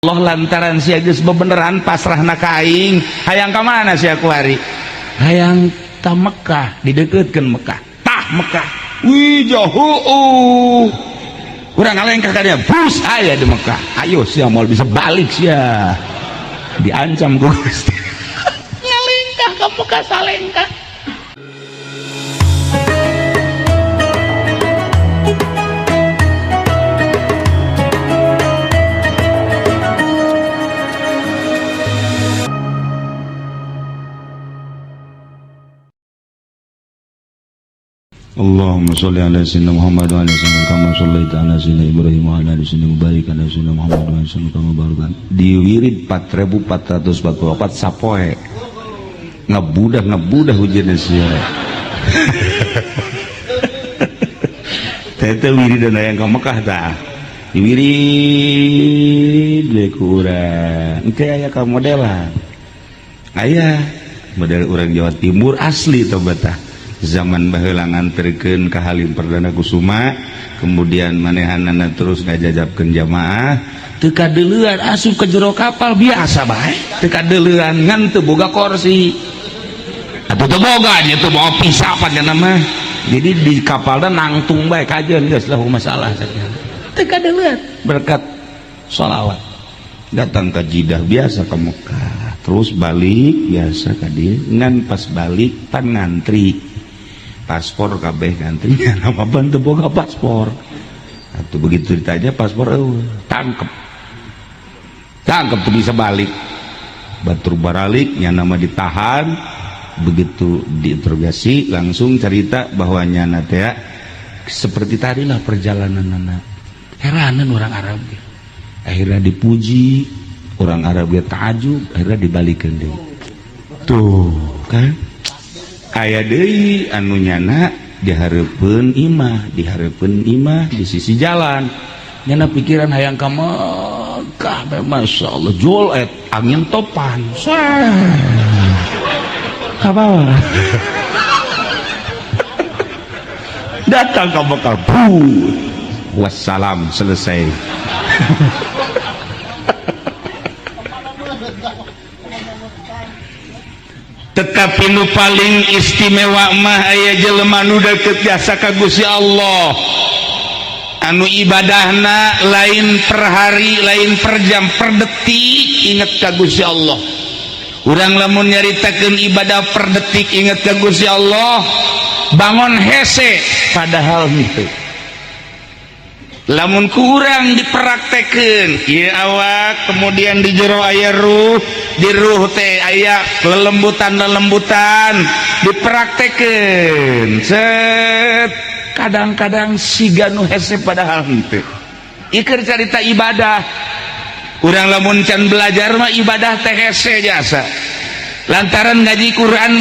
Allah lantaran sia geus bebeneran pasrahna ka aing, hayang ka mana sia kuari? Hayang ka Mekah, dideukeutkeun Mekah. Tah Mekah. Wih jauh. Urang ngalengkah ka dia, bus aya di Mekah. Ayo sia moal bisa balik sia. Diancam ku Gusti. Ngalengkah ka Mekah salengkah. Allahumma sholli ala sayyidina Muhammad wa ala sayyidina kama shallaita ala sayyidina Ibrahim wa ala ali sayyidina mubarak ala sayyidina Muhammad wa ala sayyidina kama barakta. Di wirid 4444 sapoe. Ngabudah hujan sia. Teh teh wiridan aya ka Mekah tah. Di wirid we ku urang. Engke aya ka modelan. Aya model urang Jawa Timur asli teh betah. Zaman baheula nganterkeun ka Halim Perdana Kusuma, kemudian manehanana terus ngajajabkeun jamaah, teu kadeuleuan asup ke jero kapal biasa bae, teu kadeuleuan ngan teu boga kursi. Atuh teu boga nya teu mau pisah pan mah. Jadi di kapalna nangtung bae kajeun geus lah masalah sakieu. Teu kadeuleuan berkat sholawat. Datang ke Jidah biasa ke Mekah, terus balik biasa ka dieu, ngan pas balik pan ngantri. Paspor kabeh ngantri, apa teu boga paspor. Atuh begitu ditanya paspor eueuh, tangkep. Tangkep tuh bisa balik. Batur baralik nya nama ditahan, begitu diinterogasi langsung cerita bahwa nyana teh seperti tadilah perjalananana. Heranan orang Arab ge. Akhirnya dipuji, orang Arab ge takjub, akhirnya dibalikeun deui. Tuh kan aya deui anu nyana dihareupeun imah, dihareupeun imah di sisi jalan. Nyana pikiran hayang ka Mekah, Masya Allah, jol et angin topan. Ka bawah. Datang ke Mekah, bu. Wassalam, selesai. Tetapi nu paling istimewa mah aya jelema nu deukeut jasa ka Gusti Allah. Anu ibadahna lain per hari, lain per jam, per detik inget ka Gusti Allah. Urang lamun nyaritakeun ibadah per detik inget ka Gusti Allah, bangun hese padahal henteu. Lamun kurang dipraktekeun ieu awak, kemudian di jero aya ruh, di ruh teh aya lelembutan-lelembutan dipraktekeun. Set kadang-kadang siga nu hese padahal henteu. Ieu carita ibadah. Urang lamun can belajar mah ibadah teh hese jasa. Lantaran ngaji Quran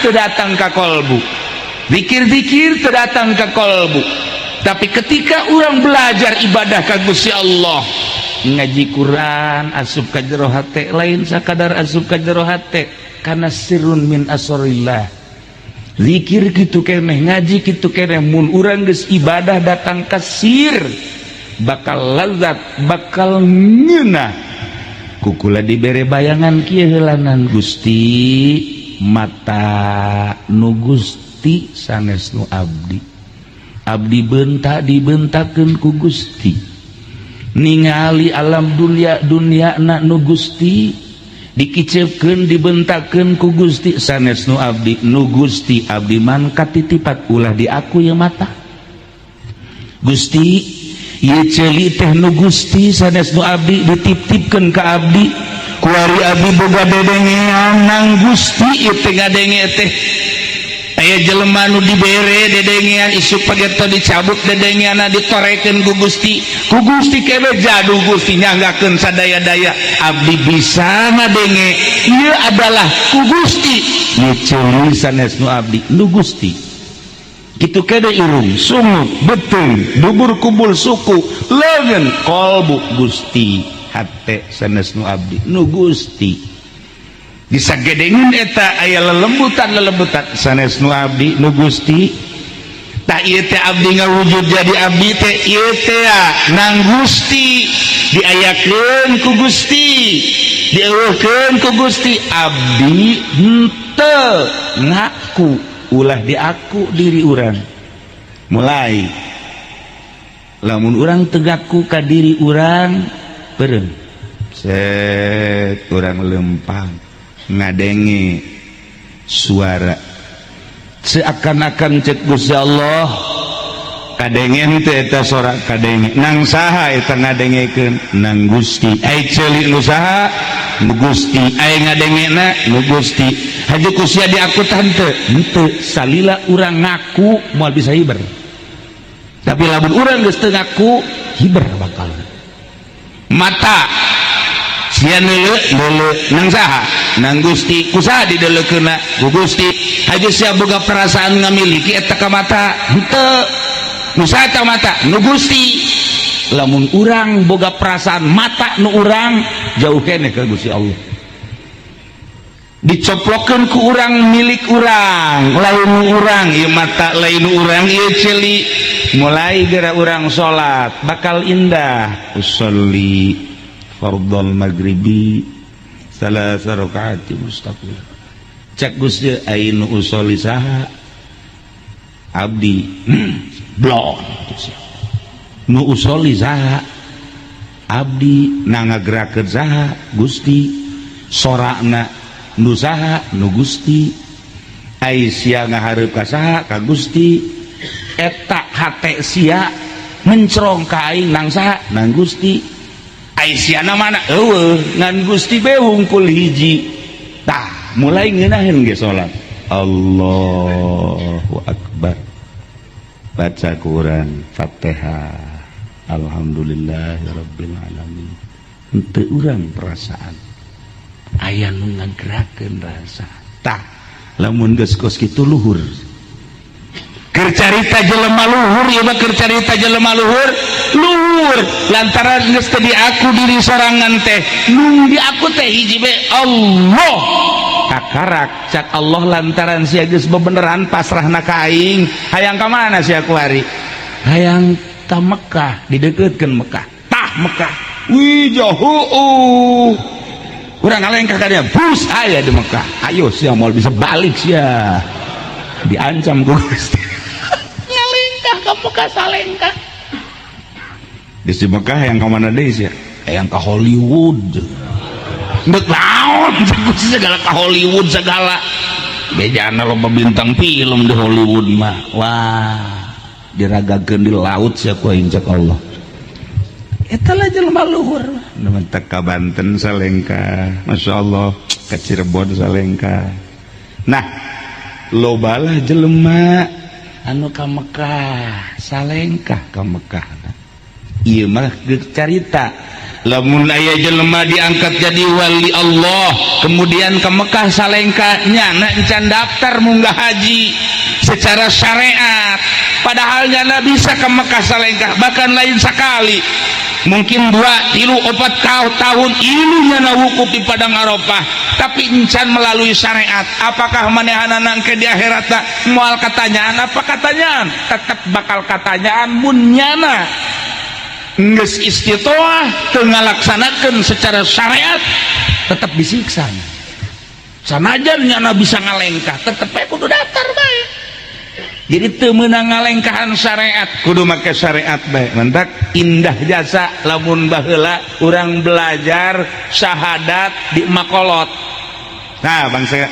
teu datang ka kolbu. Zikir-zikir teu datang ka kolbu. Tapi ketika orang belajar ibadah ka Gusti Allah, ngaji Quran asup ka jero hate, lain sakadar asup ka jero hate, kana sirrun min asrillah. Zikir kitu keneh, ngaji kitu keneh, mun urang geus ibadah datang ka sir, bakal lazat, bakal ngeunah. Kukula dibere bayangan kieu heulanan Gusti, mata nu Gusti sanes nu abdi. Abdi bentak dibentakeun ku Gusti, ningali alam dunia dunia na nu Gusti, dikicepkeun dibentakeun ku Gusti sanes nu abdi, nu Gusti abdi man katitipat ulah di aku ya mata Gusti, ieu ceuli teh nu Gusti sanes nu abdi, dititipkeun ka abdi, kuari abdi boga dedengean nang Gusti ieu teh ngadenge teh. Aya jelema nu dibere dedengean isuk pageto dicabut dedengeanna ditorekeun ku Gusti, ku Gusti kebe jadu Gusti nyanggakeun sadaya-daya abdi bisa ngadenge ieu adalah ku Gusti, ieu ceuli sanes nu abdi nu Gusti. Kitu kede irung sungut beuteung dubur kubul suku leungeun kolbu Gusti, hate sanes nu abdi nu Gusti. Bisa gedengun eta aya lelembutan-lelembutan sanes nu abdi nu Gusti. Tah, ieu teh abdi ngawujud jadi abdi teh ieu teh nang Gusti, diayakeun ku Gusti, dieuweuhkeun ku Gusti. Abdi henteu ngaku, ulah diaku diri urang. Mulai lamun urang teu ngaku ka diri urang, beureum set urang lempang ngadenge suara, seakan-akan cek Gusti Allah, "Kadenge teh eta sora? Kadenge." Nang saha eta ngadengekeun? Nang Gusti. Ai ceuli nu saha? Nu Gusti. Ai ngadengena? Nu Gusti. Haju ku sia diaku tante henteu. Salila urang ngaku, moal bisa hiber, tapi lamun urang geus teu ngaku, hiber bakal. Mata sia neuleu, neuleu nang saha? Nang Gusti. Ku saha dideulekeunna? Ku Gusti. Haju sia boga perasaan ngamiliki eta ka mata henteu? Nu saha eta mata? Nu Gusti. Lamun urang boga perasaan mata nu urang, jauh keneh ka Gusti Allah. Dicoplokeun ku urang milik urang, lain nu urang ieu mata, lain nu urang ieu ceuli. Mulai geura urang salat bakal indah. Usolli fardhal maghribi salasa rakaati mustaqil. Cek Gusti, "Ai nu usolli saha?" "Abdi." Blon. "Nu usolli saha?" "Abdi." "Na ngagerakeun saha?" "Gusti." "Sorana nu saha?" "Nu Gusti." "Ai sia ngahareup ka saha?" "Ka Gusti." "Eta hate sia mencrong ka aing nang saha?" "Nang Gusti." "Ai siana mana?" "Eueuh, ngan Gusti be hungkul hiji." Tah, mulai ngeunaheun ge salat. Allahu akbar, baca Quran Fatihah, alhamdulillahirabbil alamin. Henteu urang perasaan, aya nu ngagerakeun rasa. Tah, lamun geus kos kitu, luhur. Keur carita jelema luhur ieu mah, keur carita jelema luhur. Luhur lantaran geus teu diaku diri sorangan teh, nu diaku teh hiji be, Allah. Kakarak cak Allah, "Lantaran sia geus bebeneran pasrahna ka aing, hayang ka mana sia kuari?" "Hayang ka Mekah." Dideukeutkeun Mekah. Tah, Mekah, wih, jauh. Urang ngalengkah ka dia, bus aya di Mekah. "Ayo sia, moal bisa balik sia." Diancam ku Gusti. Ngalengkah ka Mekah, salengkah. Di Mekah, "Hayang ka mana deui sia?" "Hayang ka Hollywood." "Ndek naon?" "Segala ka Hollywood segala. Bejana loba bintang film di Hollywood mah." "Wah, diragakeun di laut sia ku aing," cek Allah. Eta lah jelema luhur. Nu mentek ka Banten salengkah, Masya Allah, ka Cirebon salengkah. Nah, lobalah jelema anu ka Mekah salengkah ka Mekah. Ieu mah carita lamun aya jelema diangkat jadi wali Allah, kemudian ke Mekah salengkah, nyana encan daftar munggah haji secara syariat, padahal nyana bisa ke Mekah salengkah, bahkan lain sekali, mungkin 2, 3, 4 tahun ilu nyana wukuf di Padang Arafah, tapi encan melalui syariat. Apakah manehanana engke di akhirat moal katanyaan? Apa katanyaan? Tetap bakal katanyaan mun nyana geus istitoah teu ngalaksanakeun secara syariat, tetap disiksa. Sanajan nyana bisa ngalengkah, tetep bae kudu daftar bae. Jadi teu meunang ngalengkahan syariat, kudu make syariat bae. Mantak indah jasa lamun baheula urang belajar syahadat di makolot. Nah, bangsa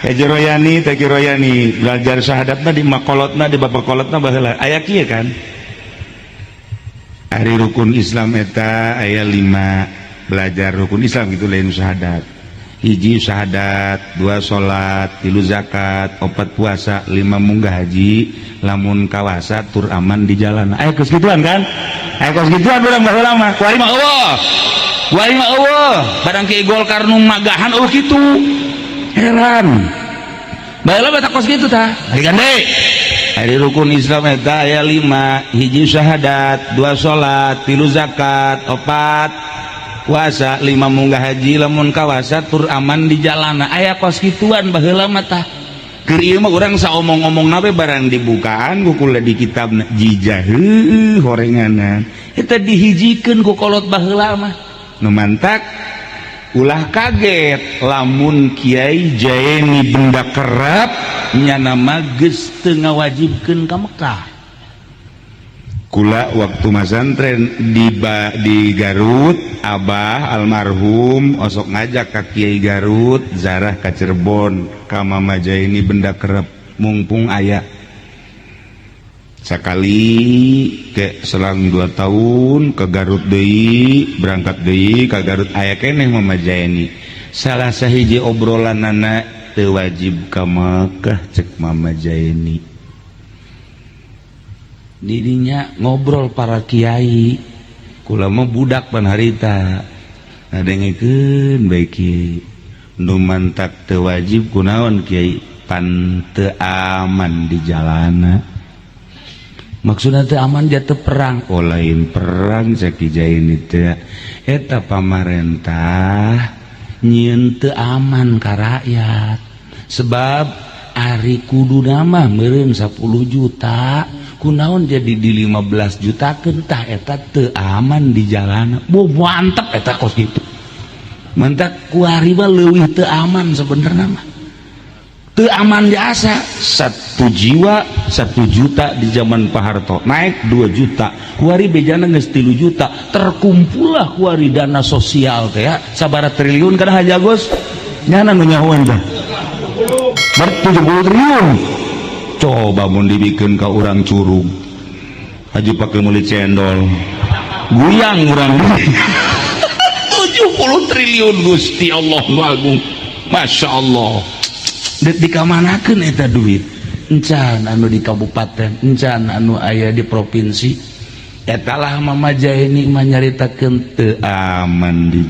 Haji Royani, Teki Royani, belajar syahadatna di makolotna, di bapak kolotna baheula aya kieu kan. Ari rukun Islam eta aya 5. Belajar rukun Islam gitu, lain syahadat. Hiji syahadat, dua salat, tilu zakat, opat puasa, lima munggah haji lamun kawasa tur aman di jalan. Aya kos gituan kan? Aya kos gituan urang baheula mah. Kuari mah eueuh, kuari mah eueuh. Barang ke Golkar nu magahan eueuh kitu, heran. Baheula mah kos kitu. Tah, ari gande. Ari rukun Islam eta aya 5: hiji syahadat, dua salat, tilu zakat, opat puasa, lima munggah haji lamun kawasa tur aman di jalana. Aya kos kituan baheula mah. Tah, Keur ieu mah urang saomong-omong we barang dibukaan ku kula di kitab jijah, heueuh, horenganan eta dihijikeun ku kolot baheula mah. Nu mantak ulah kaget lamun Kiai Jaeni Benda Kerep nyana mah geus teu ngawajibkeun ka Mekah. Kula waktu masantren di Garut, Abah almarhum osok ngajak ka Kiai Garut zarah ka Cirebon ka Mama Jaini Benda Kerep, mumpung aya sekali ke selang 2 tahun ke Garut deui, berangkat deui ka Garut, aya keneh Mama Jaini. Salah sahiji obrolan nana, teu wajib ka Mekah cek Mama Jaini. Didinya ngobrol para kiai, kula mah budak pan harita ngadengekeun bae. Kiai nu mantak teu wajib kunaon, Kiai? Pan teu aman di jalana. Maksudna teu aman jatuh perang? Oh, lain perang cek Ki Jaini teh, eta pamarentah nyieun teu aman ka rakyat, sebab ari kudu nama meureun 10 juta, kunaon jadi di 15 juta kentah? Eta teu aman di jalan. Bu, mantap eta kos gitu. Mantap, kuari mah leuwih teu aman sebenarnya mah, teu aman jasa. Satu jiwa 1 juta di zaman Pak Harto naik 2 juta, kuari bejana geus 3 juta. Terkumpullah kuari dana sosial teh ya sabaraha triliun kada, Haji Agus? Nyana nu nyahoan teh ber 70 triliun. Coba mun dibikeun ka urang curug, haji, pake meuli cendol guyang urang. 70 triliun, Gusti Allah nu agung, Masya Allah. Dek dikamanakeun eta duit? Encan anu di kabupaten, encan anu aya di provinsi. Eta lah Mama Jaini mah nyaritakeun teu aman di